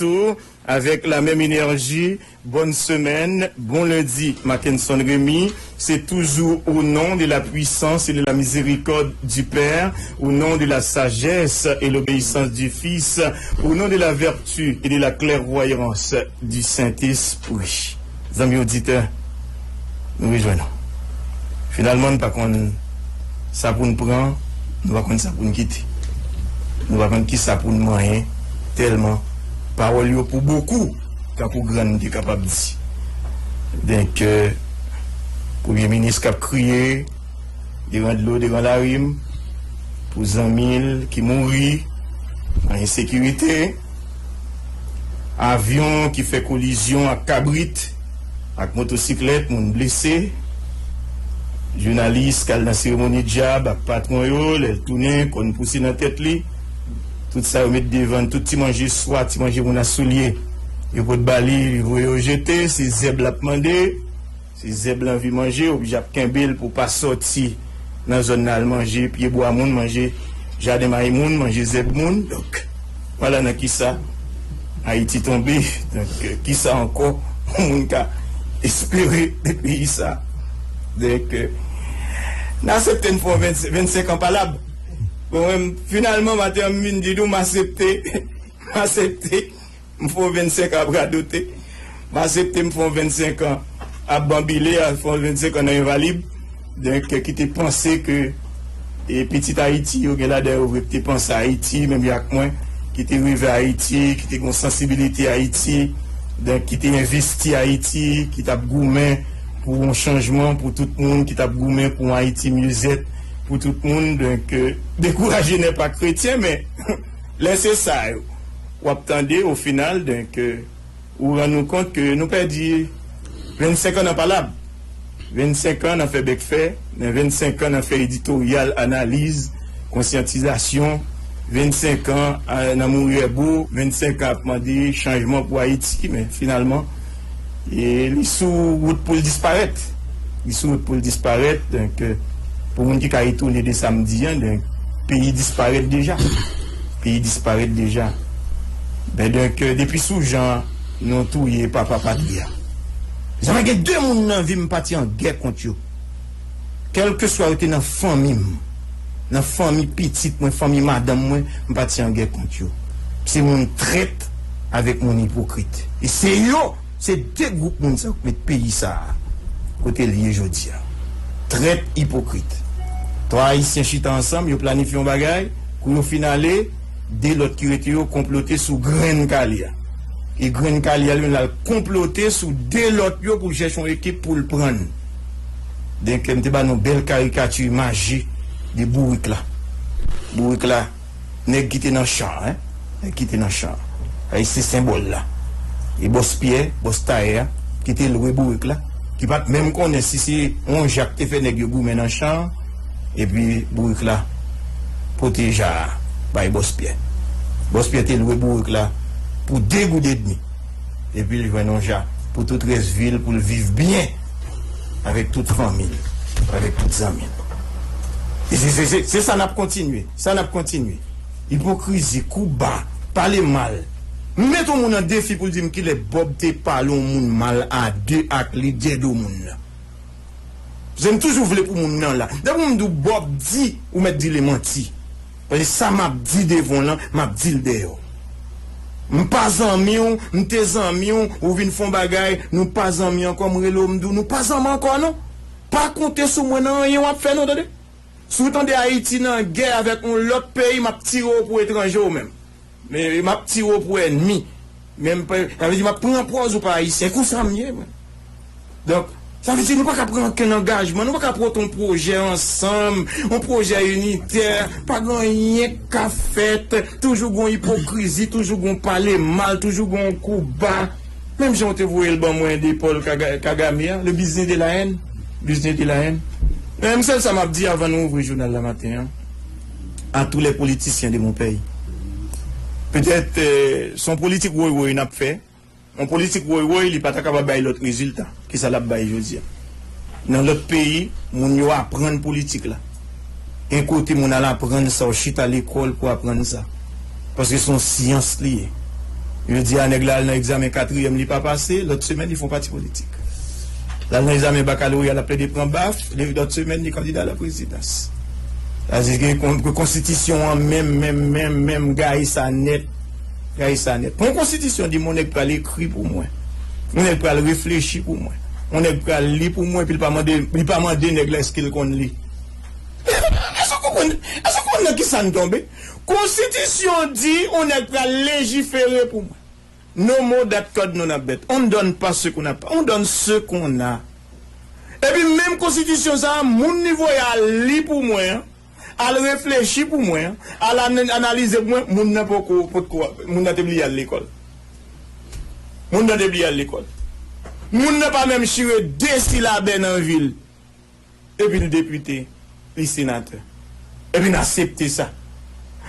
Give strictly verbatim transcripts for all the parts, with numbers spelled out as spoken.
Tou, avec la même énergie, bonne semaine, bon lundi, Mackenson Rémy. C'est toujours au nom de la puissance et de la miséricorde du Père, au nom de la sagesse et l'obéissance du Fils, au nom de la vertu et de la clairvoyance du Saint-Esprit. Zanmi oditè, nou rejwenn nou. Finalman, nou pa konn sa pou n pran, nou pa konn sa pou n kite. Nou pa konn ki sa pou n manyen, tèlman pawòl yo pou bokou, tankou grann te kapab di. Donk, euh, premye minis k ap kriye, devan dlo, devan larim, pou zanmi l ki mouri nan ensekirite, avyon ki fè kolizyon ak kabrit, ak motosiklèt, moun blese, jounalis k al nan seremoni djab ak patwon yo, lè l tounen, kò n pouse nan tèt li. Tout sa yo met devan n, tout ti manje swa, ti manje moun a soulye. Yo pot ba li, li voye yo jete, se zèb l ap mande. Se zèb l anvi manje, oblije ap kenbe l pou pa sòti nan zòn nan al manje pyebwa moun, manje jaden mayi moun, manje zèb moun. Donk, vwala nan kisa Ayiti tonbe. Donk, euh, kisa ankò moun ka espere de peyi sa? Donk, euh, n aksepte n fè yon vennsenk an palab. Bon, mwen, finalman, maten an, m vin di nou, m aksepte, m aksepte. M fè yon vennsenk an ap radote. M aksepte m fè yon vennsenk an ap banbile, ap fè yon vennsenk an nan envalib. Donk, ki te panse ke, e, pitit Ayiti yo gen ladan yo vre ki te panse Ayiti, menm jan ak mwen, ki te reve Ayiti, ki te gen yon sansibilite Ayiti, donk, ki te envesti Ayiti, ki t ap goumen pou yon chanjman pou tout moun, ki t ap goumen pou yon Ayiti mieux-être pou tout moun. Donk, euh, décourager n'est pas chrétien, men lè se sa yo w ap tande, o final, donk, euh, ou rann ou kont ke nou pèdi vennsenk an nan palab, vennsenk an nan fè bèk fè, nan vennsenk an nan fè editoryal, analiz, konsyantizasyon, vennsenk an, a, nan mouri èbo, vennsenk an ap mande chanjman pou Ayiti, men finalman, e li sou wout pou l disparèt. Li sou wout pou l disparèt. Donk, euh, pou moun ki ka etone de sa m di an, donk, peyi disparèt deja. Peyi disparèt deja. Ben, donk, euh, depi sou jan nou touye papa patri a. Zanmi, gen de moun nan vi m pati an gè kont yo. Kèlkeswa yo te nan fanmi m, nan fanmi pitit mwen, fanmi madanm mwen, m pati an gè kont yo. Se moun trèt avèk moun ipokrit. E se yo, se de gwoup moun sa yo k met peyi sa a kote l ye jodi a. Trèt, ipokrit. Twa Ayisyen chita ansanm, yo planifye yon bagay, kou yo fin ale, de lòt ki rete yo konplote sou grenn kale a. E grenn kale a, li menm, l al konplote sou de lòt yo pou l chèche yon ekip pou l pran. Donk, m te ba nou bèl karikati imaje de bourik la. Bourik la, nèg ki te nan chan, en. Nèg ki te nan chan. Ay, se senbòl la. E bòs Pyè, bòs tayè a, ki te lwe bourik la, ki pa t menm konnen si se yon ja k te fè nèg yo goumen nan chan an, epi bourik la pote ja a bay bòs Pyè. Bòs Pyè te lwe bourik la pou de goud edmi. Epi l jwenn yon ja pou tout rès vi l, pou l viv byen avèk tout fanmi l, avèk tout zanmi l. E se, se, se, se sa n ap kontinye, sa n ap kontinye. Ipokrizi, kou ba, pale mal. M met yon moun an defi pou l di m kilè Bòb te pale yon moun mal a de ak lidè do moun nan. Paske m toujou vle pou moun nan la. Depi m di w Bòb di, ou mèt di li manti. Paske sa m ap di devan w lan, m ap di l dèyè w. M pa zanmi w, m te zanmi w, ou vin fè yon bagay, nou pa zanmi ankò, m rele w, m di w, nou pa zanmi ankò non. Pa konte sou mwen nan anyen w ap fè non, tande. Si w tande Ayiti nan gè avèk yon lòt peyi, m ap tire w pou etranje w menm. Men m ap tire w pou ènmi. Men m pa, sa vle di m ap pran pòz ou pa ayisyen. Konsa m ye, mwen. Donk, sa vle di nou pa ka pran okenn angajman, nou pa ka pote yon pwojè ansanm, yon pwojè initè, pa gen anyen k ka fèt, toujou gen yon ipokrizi, toujou gen yon pale mal, toujou gen yon kou ba. Menm jan w te voye l ban mwen de Paul Kaga-, Kagame a, le business de la haine, business de la haine. Men m sèl sa m ap di avan nou ouvri jounal la maten an, à tous les politiciens de mon pays. Petèt, euh, se yon politik woy woy n ap fè. Yon politik woy woy, li pa ta kapab bay lòt rezilta ke sa l ap bay jodi a. Nan lòt peyi, moun yo aprann politik la. Gen kote moun al aprann sa, w chita lekòl pou aprann sa. Paske se yon syans li ye. Jodi a, nèg la al nan egzamen katriyèm, li pa pase, lòt semèn, li fè yon pati politik. L al nan egzamen bakaloreya, l ap plede pran baf, li- lòt semèn, li kandida la prezidans. Sa di gen kon- ke konstitisyon an menm, menm, menm, menm, gaye sa nèt. Gaye sa nèt. Pou yon konstitisyon di, yon nèg pral ekri pou mwen. Yon nèg pral reflechi pou mwen. Yon nèg pral li pou mwen, epi li pa mande, li pa mande nèg la èske l konn li. Èske w konprann, èske w konprann nan ki sa n tonbe? Konstitisyon di, yon nèg pral lejifere pou mwen. No more that code, non, n ap bèt. On ne donne pas ce qu'on n'a pas. On donne ce qu'on a. Epi menm konstitisyon sa a, moun li voye al li pou mwen an, al reflechi pou mwen an, al an- analize pou mwen, moun nan poko, potko, moun nan te bliye al lekòl. Moun nan te bliye al lekòl. Moun nan pa menm chire de silabè nan vi l. Epi l depite, li senatè. Epi n aksepte sa.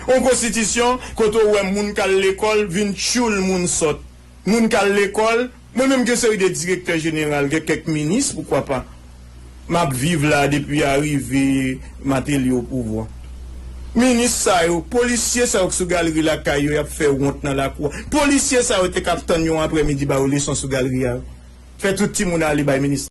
Yon konstitisyon kote w wè moun k al lekòl vin tchoul moun sòt. Moun k al lekòl, mwen menm gen seri de direktè jeneral, gen kèk minis, poukwa pa. M ap viv la depi arive Martelly o pouvwa. Minis sa yo, polisye sa yo k sou galri lakay yo, y ap fè wont nan lakou a. Polisye sa yo te k ap tann yon aprèmidi ba yo leson sou galri a. Fè tout timoun ale bay minis